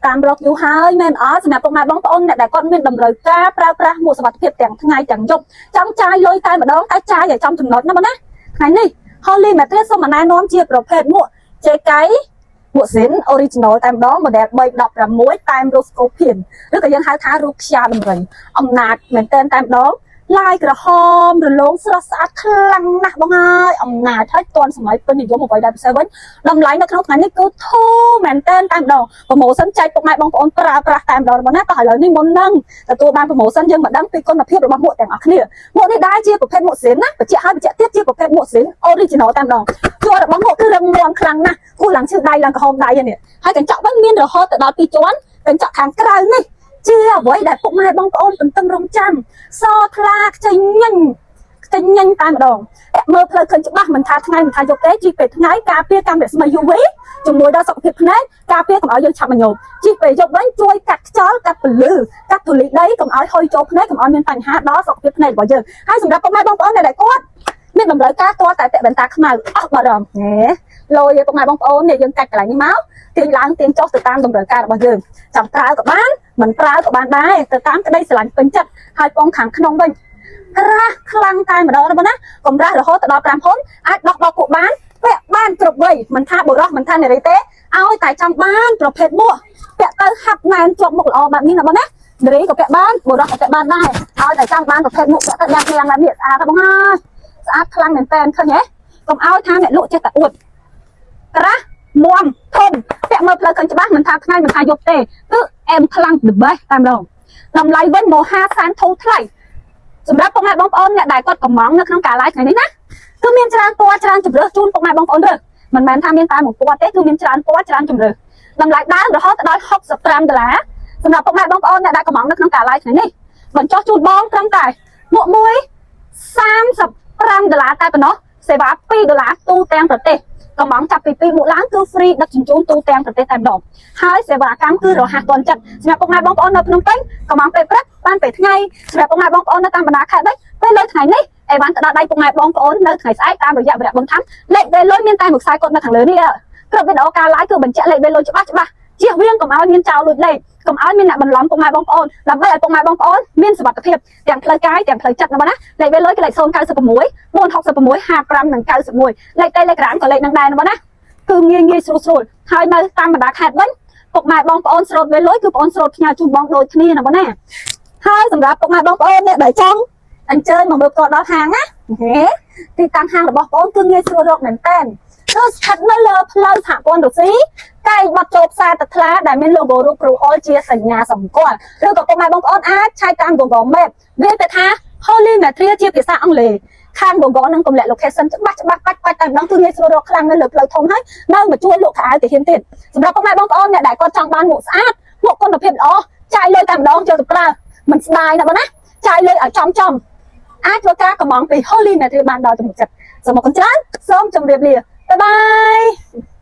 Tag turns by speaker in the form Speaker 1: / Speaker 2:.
Speaker 1: តាមរកយូរហើយមែនអត់សម្រាប់ពុកម៉ែបងប្អូនអ្នកដែលគាត់មានតម្រូវការប្រើប្រាស់មួកសុវត្ថិភាពទាំងថ្ងៃទាំងយប់ចង់ចាយលុយតែម្ដងតែចាយឲ្យចំចំណុចណាបងណាថ្ងៃនេះ Holy Material សូមណែនាំជាប្រភេទមួកជេកៃមួកស៊ីន original តែម្ដង model 316តែមរូប Scorpion ឬក៏យើងហៅថារូបខ្យាដំរីអំណាចមែនទែនតែម្ដងឡាយក្រហមរលោងស្រស់ស្អាតខ្លាំងណាស់បងហើយអំណាចហើយទាន់សម័យពេញនិយមអ្វីដែលពិសេសវិញតម្លៃនៅក្នុងថ្ងៃនេះគឺធូរមែនទែនតែម្ដង promotion ចែកពុកម៉ែបងប្អូនប្រើប្រាស់តែម្ដងរបស់ណាតោះឥឡូវនេះមុននឹងទទួលបាន promotion យើងមកដឹងពីគុណភាពរបស់មួកទាំងអស់គ្នាមួកនេះដែរជាប្រភេទមួកស៊ីនណាបញ្ជាក់ឲ្យបញ្ជាក់ទៀតជាប្រភេទមួកស៊ីន original តែម្ដងជួររបស់មួកគឺរឹងមាំខ្លាំងណាស់គោះឡើងឈឺដៃឡើងក្រហមដៃនេះហើយកញ្ចក់វិញមានរហូតទៅដល់2ជាន់កញ្ចក់ខាងក្រៅនេះជាអ្វីដែលពុកម៉ែបងប្អូនទន្ទឹងរង់ចាំសថ្លាខ្ចីញញខ្ចីញញតែម្ដងមើលផ្លូវឃើញច្បាស់មិនថាថ្ងៃមិនថាយប់ទេជីពេលថ្ងៃការពារកាំរស្មី UV ជំនួយដល់សុខភាពភ្នែកការពារកុំឲ្យយើងឆាប់មញោមជីពេលយប់វិញជួយកាត់ខ្យល់កាត់ពន្លឺកាត់ធូលីដីកុំឲ្យហុយចូលភ្នែកកុំឲ្យមានបញ្ហាដល់សុខភាពភ្នែករបស់យើងហើយសម្រាប់ពុកម៉ែបងប្អូនដែលគាត់មានតម្រូវការទាល់តែពាក់វ៉ែនតាខ្មៅអស់បារម្ភហេលយពុកម៉ែបងប្អូននេះយើងកាច់កន្លែងនេះមកទាញឡើងទាញចុះទៅតាមតម្រូវការរបស់យើងចង់ប្រើក៏បានមិនប្រើក៏បានដែរទៅតាមក្តីស្រឡាញ់ពេញចិត្តហើយពងខាងក្នុងវិញក្រាស់ខ្លាំងតែម្ដងណាបងណាកម្រាស់រហូតទៅដល់5ហ៊ុនអាចដោះបោកគក់បានពាក់បានគ្រប់វ័យមិនថាបុរសមិនថានារីទេឲ្យតែចង់បានប្រភេទមួកពាក់ទៅហាប់ណែនជាប់មុខល្អបែបនេះណាបងណានារីក៏ពាក់បានបុរសក៏ពាក់បានដែរឲ្យតែចង់បានប្រភេទមួកពាក់ទៅយ៉ាងយ៉ាងបែបនេះស្អាតបងអើយស្អាតខ្លាំងមែនតើឃើញទេកុំឲ្យថាអ្នកលក់ចេះតែអួតក្រាស់មាំធំពាក់មើលផ្លូវឃើញច្បាស់មិនថាថ្ងៃមិនថាយប់ទេគឺអែមខ្លាំង the best តែម្ដងតម្លៃវិញមហាសែនធូរថ្លៃសម្រាប់ពុកម៉ែបងប្អូនអ្នកដែលគាត់កំងនៅក្នុងការ live ថ្ងៃនេះណាគឺមានច្រើនពណ៌ច្រើនជម្រើសជូនពុកម៉ែបងប្អូនរើសមិនមែនថាមានតែមួយពណ៌ទេគឺមានច្រើនពណ៌ច្រើនជម្រើសតម្លៃដើមរហូតដល់65ដុល្លារសម្រាប់ពុកម៉ែបងប្អូនអ្នកដែលកំងនៅក្នុងការ live ថ្ងៃនេះបញ្ចុះជូនបងត្រឹមតែមួកមួយ35ដុល្លារតែប៉ុណ្ណោះសេវា2ដុល្លារទូទាំងប្រទេសកំងចាប់ពី2មួកឡើងគឺ free ដឹកជញ្ជូនទូទាំងប្រទេសតែម្ដងហើយសេវាកម្មគឺរហ័សទាន់ចិត្តសម្រាប់ពុកម៉ែបងប្អូននៅភ្នំពេញកំងពេលព្រឹកបានពេលថ្ងៃសម្រាប់ពុកម៉ែបងប្អូននៅតាមបណ្ដាខេត្តវិញពេលលើថ្ងៃនេះអេវ៉ាន់ទៅដល់ដៃពុកម៉ែបងប្អូននៅថ្ងៃស្អែកតាមរយៈវរៈប៊ុនថាំលេខវេលុយមានតែមួយខ្សែកូដនៅខាងលើនេះគ្រប់វីដេអូការ live គឺបញ្ជាក់លេខវេលុយច្បាស់ច្បាស់ជៀសវាងកុំឲ្យមានចោលលួចលេខកុំឲ្យមានអ្នកបន្លំពុកម៉ែបងប្អូនដើម្បីឲ្យពុកម៉ែបងប្អូនមានសុវត្ថិភាពទាំងផ្លូវកាយទាំងផ្លូវចិត្តណាបងណាលេខវេលុយគឺលេខ096 466 55និង91លេខ Telegram ក៏លេខនឹងដែរណាបងណាគឺងាយងាយស្រួលស្រួលហើយនៅតាមបណ្ដាខេត្តវិញពុកម៉ែបងប្អូនស្រូតវេលុយគឺបងប្អូនស្រូតផ្ញើជូនបងដូចគ្នាណាបងណាហើយសម្រាប់ពុកម៉ែបងប្អូនអ្នកដែលចង់អញ្ជើញមកមើលផ្ទាល់ដល់ហាងណាហេទីតាំងហាងរបស់បងគឺងាយស្រួលរកមែនតើគឺស្ថិតនៅលើផ្លូវសហព័ន្ធរុស្ស៊ីកែងបាត់ចូលផ្សារទឹកថ្លាដែលមាន logo រូបគ្រូអុលជាសញ្ញាសម្គាល់ឬក៏ពុកម៉ែបងប្អូនអាចឆែកតាម Google Map វាទៅថា Holy Material ជាភាសាអង់គ្លេសខាង Google នឹងទម្លាក់ location ច្បាស់ច្បាស់បាច់បាច់តែម្ដងគឺងាយស្រួលរកខ្លាំងនៅលើផ្លូវធំហើយនៅមកជួលលក់ខោអាវទៅហ៊ានទៀតសម្រាប់ពុកម៉ែបងប្អូនអ្នកដែលគាត់ចង់បានមួកស្អាតមួកគុណភាពល្អចាយលុយតែម្ដងយកទៅប្រើមិនស្ដាយណាបងណាចាយលុយឲ្យចំចំអាចធ្វើការកំងពី Holy Material បានដល់ទំនុកចិត្តសូមអរគុណច្រើនសូមជម្រាបលាbye bye.